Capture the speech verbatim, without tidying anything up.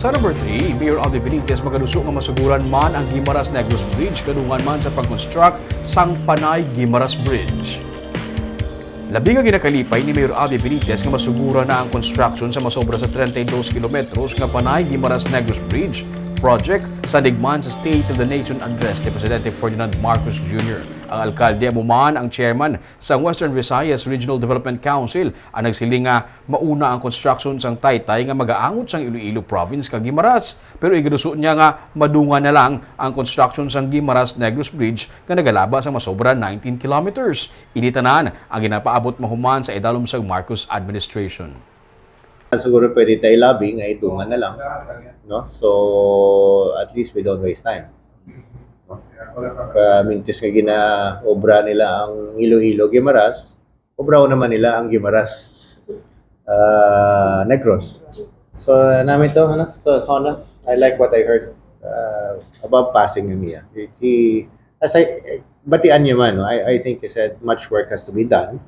Sa number three, Mayor Abby Benitez magaduso nga masuguran man ang Guimaras Negros Bridge kadungan man sa pag-construct sang Panay Guimaras Bridge. Labi nga ginakalipay ni Mayor Abby Benitez nga masuguran na ang construction sa masobra sa treinta y dos kilometros nga Panay Guimaras Negros Bridge project, sandig man sa State of the Nation Address ni Presidente Ferdinand Marcos Junior. Ang alkalde amo man ang chairman sa Western Visayas Regional Development Council, ang nagsiling nga mauna ang construction sang taytay nga magaangot sang Iloilo Province kag Guimaras. Pero igaduso niya nga madungan na lang ang construction sang Guimaras Negros Bridge nga nagalaba sa masobra nineteen kilometers. Ini tanan ang ginapaabot mahuman sa idalom sang Marcos administration. Siguro pwede tayo lobby nga idungan na lang, no? So at least we don't waste time. No? Kamintis nga ginaobra nila ang Iloilo Guimaras, obrahon naman nila ang Guimaras, ah, Negros. So namin to, ano, so, so na, I like what I heard, uh, about passing ng niya. He, as I, batian niya man, no? I, I think he said much work has to be done.